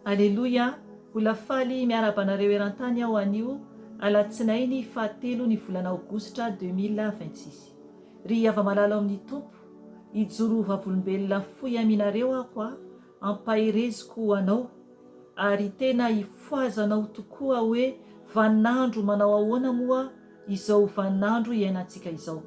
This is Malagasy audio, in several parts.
Aleloia! Mbola faly miarahaba anareo eran-tany aho anio alatsinainy fahatelo ny volana aogositra 2026. Ry hava-malala ao amin'ny Tompo, hijoro ho vavolombelona fohy aminareo aho a, ampahereziko ho anao, ary tena hifohazanao tokoa hoe vaninandro manao ahoana moa izao vaninandro iainantsika izao.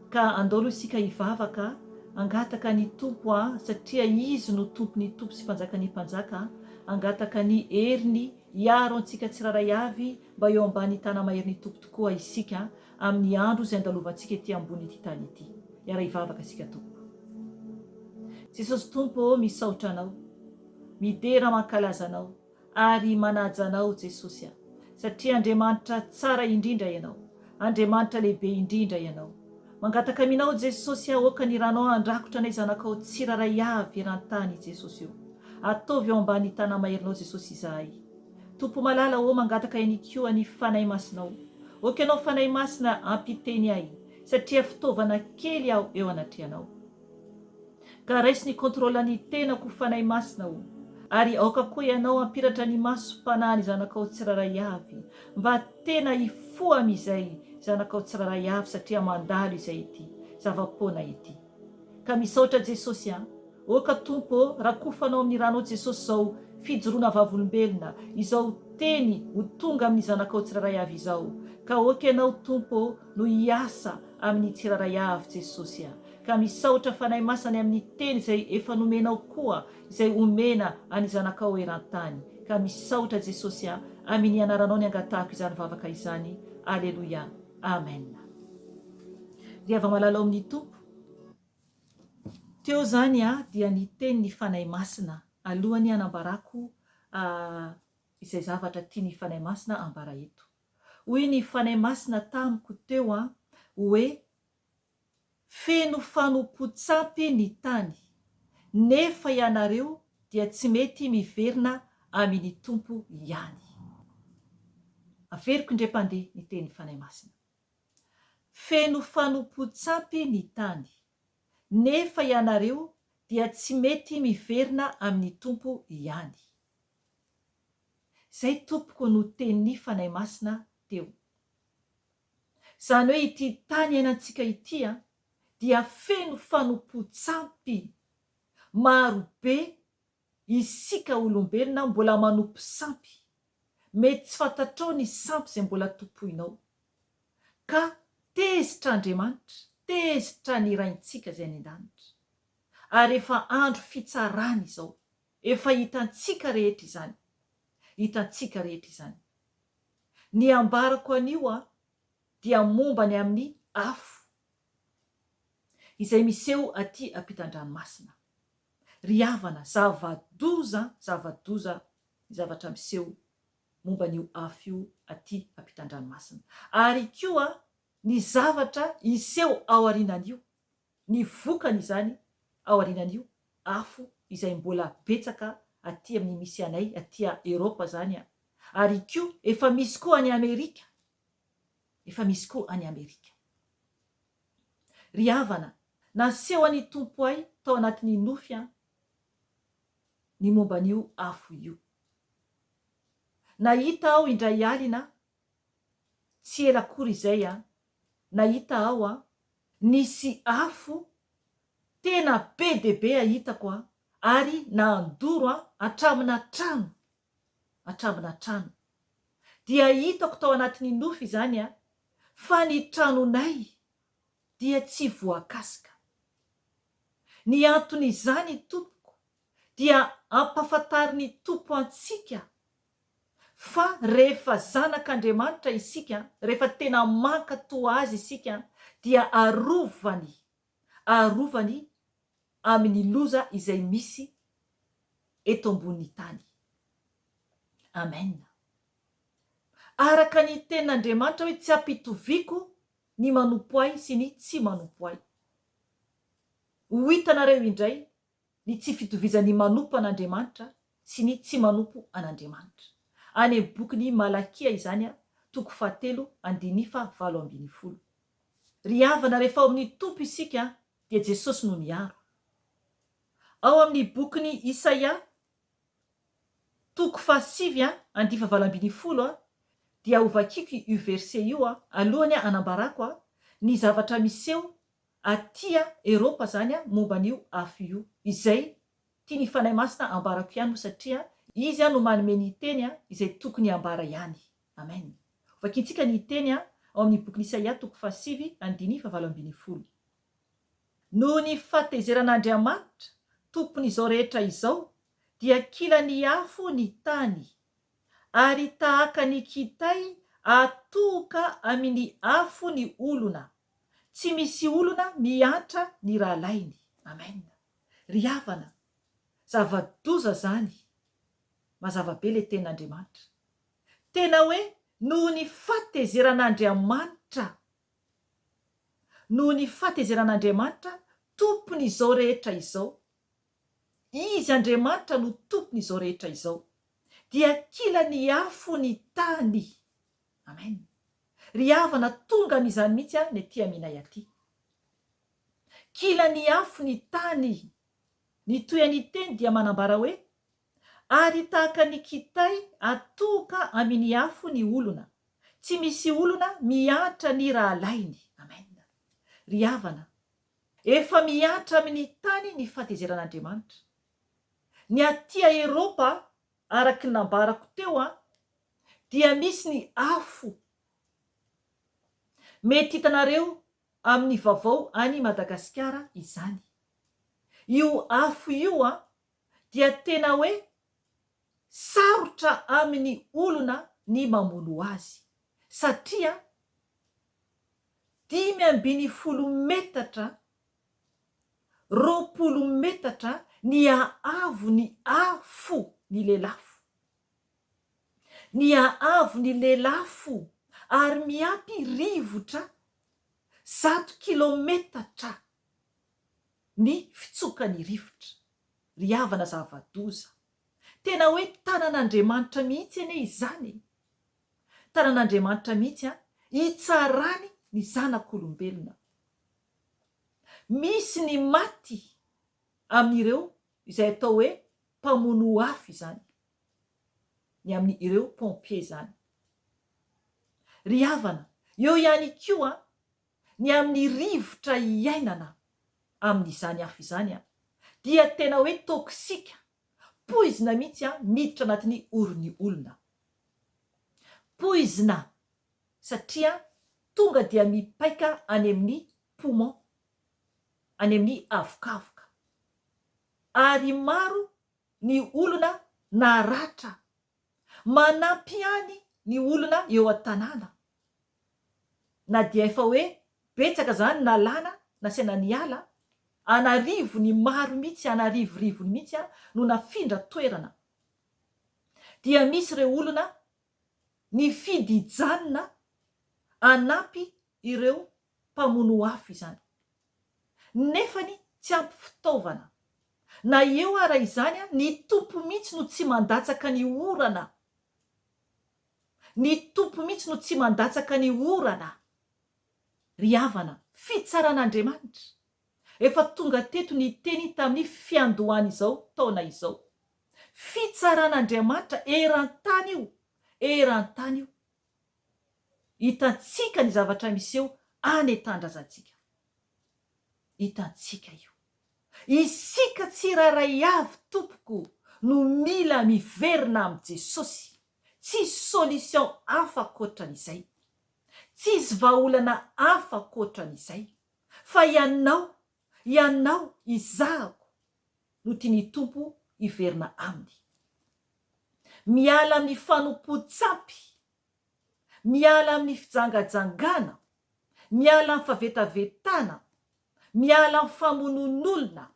Ka andao aloha isika hivavaka, hangataka ny Tompo a, satria Izy no Tompon'ny tompo sy Mpanjakan'ny mpanjaka, hangataka ny heriny hiaro antsika tsirairay avy mba eo ambany tana-maherin'ny Tompo tokoa isika amin'ny andro izay andalovantsika ety ambonin'ity tany ity. Hiara-hivavaka isika Tompoko. Jesosy Tompo ô, misaotra Anao, midera mankalaza Anao, ary manaja Anao Jesosy a! Satria Andriamanitra tsara indrindra Ianao, Andriamanitra lehibe indrindra Ianao. Mangataka Aminao Jesosy a, aoka ny ranao handrakotra anay zanakao tsiraray avy eran-tany Jesosy o! Ataovy eo ambany tana-maherinao Jesosy izahay. Tompo malala ô, mangataka ihany koa ny Fanahy Masinao. Aoka Ianao Fanahy Masina hampiteny ahy, satria fitaovana kely aho eo anatrehanao. Ka raiso ny contrôle ny tenako Fanahy Masina o! Ary aoka koa Ianao hampiratra ny maso mpanahy ny zanakao tsirairay avy, mba tena hifoha amizay zanakao tsirairay avy satria mandalo izay ity zava-poana ity. Ka misaotra Jesosy a! Oka Tompo ô, rakofanao amin'ny ranao Jesosy izao fijoroana vavolombelona, izao teny ho tonga amin'ny zanakao tsirairay avy izao. Ka aoka Ianao Tompo ô no hiasa amin'ny tsirairay avy Jesosy a! Ka misaotra Fanahy Masina ny amin'ny teny izay efa nomenao koa izay omena any zanakao eran-tany. Ka misaotra Jesosy a! Aminy anaranao ny angatahako izany vavaka izany. Aleloia. Amen. Ry hava-malala ao amin'ny Tompo, teo izany a dia niteny ny Fanahy Masina alohan'ny hanambarako izay zavatra tian'ny Fanahy Masina ambara eto. Hoy ny Fanahy Masina tamiko teo an, hoe Feno fanompoan-tsampy ny tany, nefa ianareo dia tsy mety miverina amin' ny Tompo ihany. Averiko indray mpandeha ny tenin'ny Fanahy Masina. Feno fanompoan-tsampy ny tany, nefa ianareo dia tsy mety miverina amin' ny Tompo ihany. Izay tompoko no tenin'ny Fanahy Masina teo. Izany hoe ity tany iainantsika ity dia feno fanompoan-tsampy. Maro be isika olombelona mbola manompo sampy. Mety tsy fantatrao ny sampy izay mbola tompoinao. Ka tezitra Andriamanitra, tezitra ny Raintsika izay any an-danitra. Ary efa andro fitsarana izao. Efa hitantsika rehetra izany. Hitantsika rehetra izany. Ny ambarako anio a dia momba ny amin'ny afo izay miseho aty ampitan-dranomasina. Ry havana, zava-doza, zava-doza ny zavatra miseho momba an'io afo io aty ampitan-dranomasina. Ary koa ny zavatra hiseho aorianan'io. ny vokany izany aorianan'io afo izay mbola betsaka aty amin'ny misy anay aty Europe zany an! ary koa efa misy koa any Amerika, efa misy koa any Amerika. Ry havana, naseho an'i Tompo ahy tao anatin'ny nofy an, ny momba an'io afo io. Nahita aho indray alina, tsy ela akory izay an, nahita aho an, Nisy afo tena be dia be hitako an, ary nandoro an hatramina trano, hatramina trano. Dia hitako tao anatin'ny nofy izany an, fa ny tranonay dia tsy voakasika. Ny anton'izany tompoko dia ampafantarin'ny Tompo antsika Fa rehefa zanak'Andriamanitra isika, rehefa tena mankatò Azy isika, dia arovany, arovany amin'ny loza izay misy eto ambonin'ny tany. Amen. Araka ny tenin'Andriamanitra hoe tsy ampitoviako ny manompo ahy sy ny tsy manompo ahy. Ho hitanareo indray ny tsy fitovizan'ny manompo an'Andriamanitra sy ny tsy manompo an'Andriamanitra. Any amin'ny bokin'i Malakia izany, toko fahatelo andininy faha 18. Ry havana, rehefa ao amin'ny Tompo isika dia Jesosy no miaro. Ao amin'ny bokin'i Isaia, Toko fahasivy andihy fahavalo 18 dia hovakiko io verset io alohany hanambarako ny zavatra miseho aty Eropa zany momba an'io afo io izay tian'ny Fanahy Masina ambarako ihany moa satria Izy no manome ny teny izay tokony hambara ihany. Amen. Hovakintsika ny teny ao amin'ny bokin'i Isaia toko fahasivy andininy fahavalo 18. Noho ny fahatezeran'Andriamanitra, Tompon'izao rehetra izao, dia kilan'ny afo ny tany, ary tahaka ny kitay atohoka amin'ny afo ny olona. Tsy misy olona miantra ny rahalahiny. Amen. Ry havana, zava-doza zany. Mazava be le tenin'Andriamanitra. Tena hoe noho ny fahatezeran'Andriamanitra. Noho ny fahatezeran'Andriamanitra, Tompon'izao rehetra izao. Izy Andriamanitra no Tompon'izao rehetra izao. Dia kila ny afo ny tany. Amen. Ry havana tonga amin'izany mihitsy aho ny aty aminay aty. Kila ny afo ny tany. Ny tohin'ny teny dia manambara hoe, Ary tahaka ny kitay atohoka amin'ny afo ny olona. Tsy misy olona miantra ny rahalahiny. Amen. Ry havana, efa miantra amin'ny tany ny fahatezeran'Andriamanitra. Ny aty Eropa, araka ny nambarako teo, dia misy ny afo. Mety hitanareo amin'ny vaovao any Madagasikara izany. Io afo io dia tena hoe sarotra amin'ny olona ny mamono azy satria 15 metatra, 20 metatra ny haavon'ny afo ny lelafo. Ny haavon'ny lelafo ary miampy rivotra 100 kilometatra ny fitsokan'ny rivotra. Ry havana zava-doza. Tena hoe tanan'Andriamanitra mihitsy anie izany e! Tanan'Andriamanitra mihitsy an, hitsarany ny zanak'olombelona. Misy ny maty amin'ireo izay atao hoe mpamono afo izany, ny amin'ny ireo pompier izany. Ry havana, eo ihany koa ny amin'ny rivotra iainana amin'izany afo izany dia tena hoe toxique, poizina mihitsy miditra anatin'ny oron'ny olona. Poizina satria tonga dia mipaika any amin'ny poumon, any amin'ny avokavoka. Ary maro ny olona naratra. Manampy ihany ny olona eo an-tanàna. Na dia efa hoe betsaka izany nalana, nasaina niala, an'arivony maro mihitsy, an'arivorivony mihitsy no nafindra toerana. Dia misy ireo olona nifidy hijanona hanampy ireo mpamono afo izany. Nefany tsy ampy fitaovana. Na eo ara izany ny Tompo mihitsy no tsy mandatsaka ny orana. Ny Tompo mihitsy no tsy mandatsaka ny orana. Ry havana, fitsaran'Andriamanitra. Efa tonga teto ny teny tamin'ny fiandohan'izao taona izao. Fitsaran'Andriamanitra eran-tany io, eran-tany io. Hitantsika ny zavatra miseho any an-tanindrazantsika. Hitantsika io. Isika tsirairay avy tompoko no mila miverina amin'i Jesosy. Tsisy solution hafa ankoatran'izay. Tsisy vahaolana hafa ankoatran'izay. Fa ianao, ianao, izahako no tian'ny Tompo hiverina aminy. Miala amin'ny fanompoan-tsampy, miala amin'ny fijangajangana, miala amin'ny fahavetavetana, miala amin'ny famonoan'olona,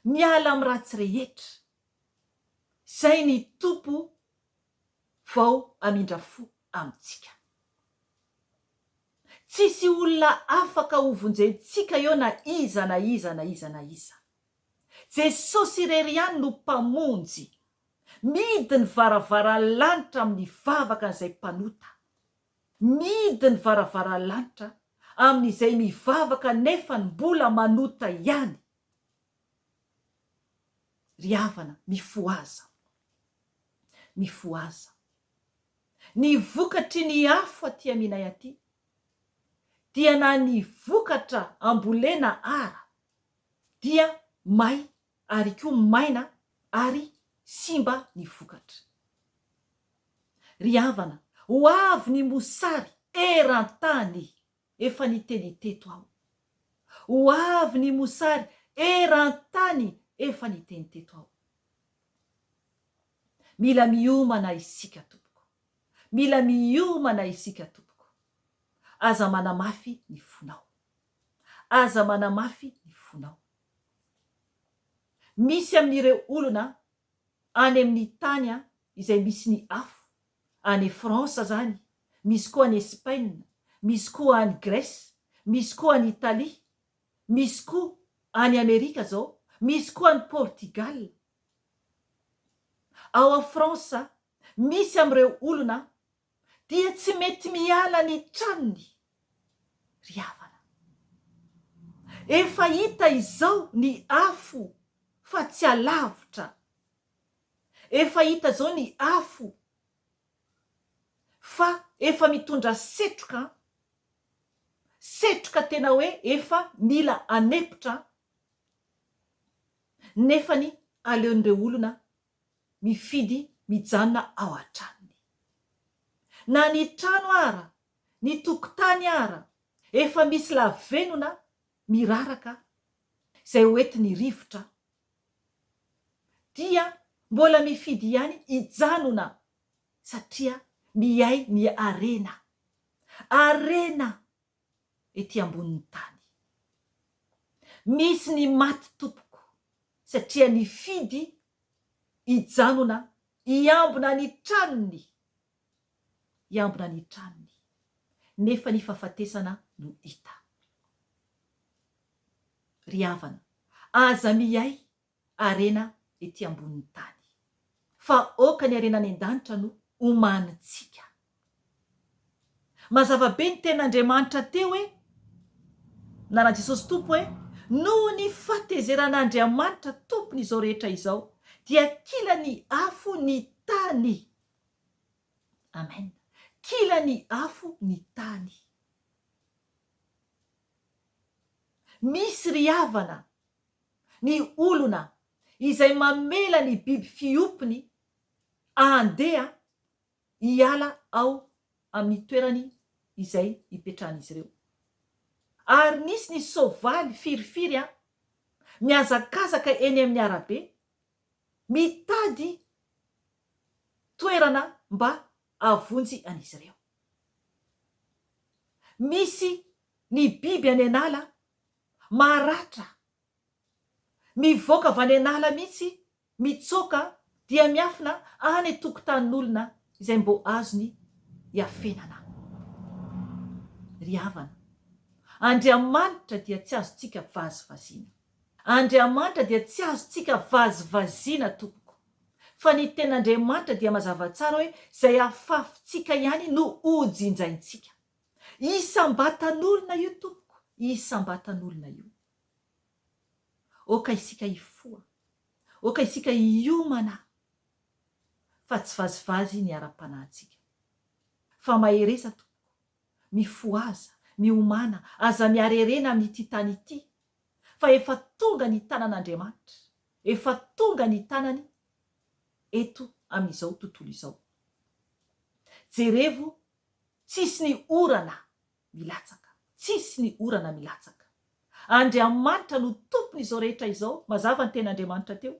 miala amin'ny ratsy rehetra. Izay ny Tompo vao hamindra fo amintsika. Tsisy olona afaka hovonjentsika eo na iza na iza na iza na iza. Jesosy irery ihany no Mpamonjy. Mihidy ny varavaran'ny lanitra amin'ny vavaka an'izay mpanota. Mihidy ny varavaran'ny lanitra amin'izay mivavaka nefany mbola manota ihany. Ry havana, mifohaza. Mifohaza. Ny vokatry ny afo aty aminay aty dia na ny vokatra ambolena ara dia may ary koa maina ary simba ny vokatra. Ry havana, ho avy ny mosary eran-tany, efa niteny teto aho. Ho avy ny mosary eran-tany, efa niteny teto aho. Mila miomana isika tompoko. Mila miomana isika tompoko. Aza manamafy ny fonao. Aza manamafy ny fonao. Misy amin'ireo olona any amin'ny tany izay misy ny afo, any France zany, misy koa any Espaina, misy koa any Grèce, misy koa any Italie, misy koa any Amerika zao, misy koa any Portugal. Ao a France, misy amin'ireo olona dia tsy mety miala ny tranony ry havana. Efa hita izao ny afo fa tsy alavitra. Efa hita izao ny afo fa efa mitondra setroka an! Setroka tena hoe efa mila hanepotra an! Nefany aleon'ireo olona mifidy mijanona ao an-tranony. Na ny trano ara, ny tokotany ara, efa misy lavenona miraraka izay ho entin'ny rivotra, dia mbola mifidy ihany hijanona satria mihay ny harena. Harena ety ambonin'ny tany. Misy ny maty tompoko satria nifidy hijanona hiambina ny tranony, hiambina ny tranony, nefa ny fahafatesana no hita. Ry havana, aza mihay harena ety ambonin'ny tany. Fa aoka ny harena any an-danitra no omanintsika. Mazava be ny tenin'Andriamanitra teo hoe, na Jesosy Tompo hoe, noho ny fahatezeran'Andriamanitra Tompon'izao rehetra izao, dia kila ny afo ny tany. Amen. Kila ny afo ny tany. Misy ry havana ny olona izay mamela ny biby fiompiny handeha hiala ao amin'ny toerany izay ipetrahan'izy ireo. Ary nisy ny soavaly firifiry an, mihazakazaka eny amin'ny arabe, mitady toerana mba hahavonjy an'izy ireo. Misy ny biby any an'ala maratra, mivoaka avy any an'ala mihitsy, mitsoaka dia miafina any an-tokotanin'olona izay mbô azony iafenana. Ry havana, Andriamanitra dia tsy azontsika vazivaziana. Andriamanitra dia tsy azontsika vazivaziana tompoko. Fa ny tenin'Andriamanitra dia mazava tsara hoe izay afafintsika ihany no hojinjaintsika. Isam-batan'olona io tompoko, isam-batan'olona io. Aoka isika hifoha, aoka isika hiomana fa tsy vazivazy ny ara-panahintsika. Fa mahereza tompoko, mifohaza, miomàna, aza miharerena amin'ity tany ity fa efa tonga ny tanan'Andriamanitra, efa tonga ny tanany eto amin'izao tontolo izao. Jerevo Tsisy ny orana milatsaka. Tsisy ny orana milatsaka. Andriamanitra no tompon'izao rehetra izao, mazava ny tenin'Andriamanitra teo.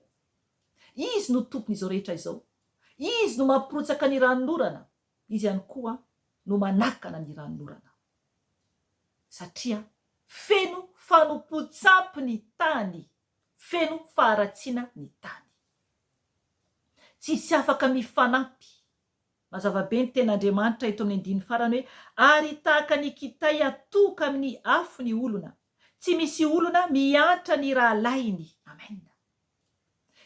Izy no tompon'izao rehetra izao. Izy no mampirotsaka ny ranonorana, Izy ihany koa no manakana ny ranonorana. Satria feno fanompoan-tsampy ny tany, feno faharatsiana ny tany. Tsisy afaka mifanampy Mazava be ny tenin'Andriamanitra eto amin'ny andininy farany hoe, Ary tahaka ny kitay atoka amin'ny afo ny olona, tsy misy olona miantra ny rahalahiny. Amen.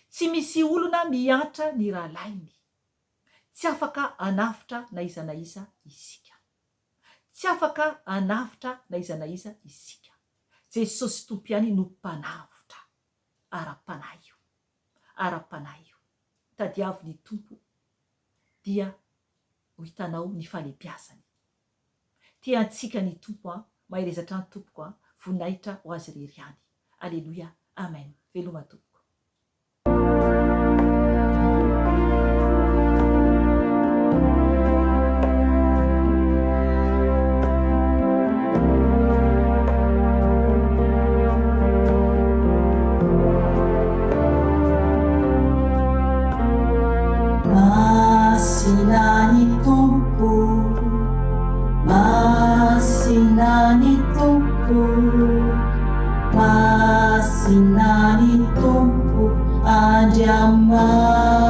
Tsy misy olona miantra ny rahalahiny. Tsy afaka hanavotra na iza na iza isika. Tsy afaka hanavotra na iza na iza isika. Jesosy Tompo ihany no mpanavotra. Ara-panahy io. Ara-panahy io. Tadiavo ny Tompo. dia ho hitanao ny fahalebiazany. Tia antsika ny Tompo an, mahereza hatrany tompoko an, voninahitra ho Azy irery ihany. Aleloia, Amen. Veloma tompoko. Masina ny Tompo, Masina ny Tompo, Masina ny Tompo Andriamanitra.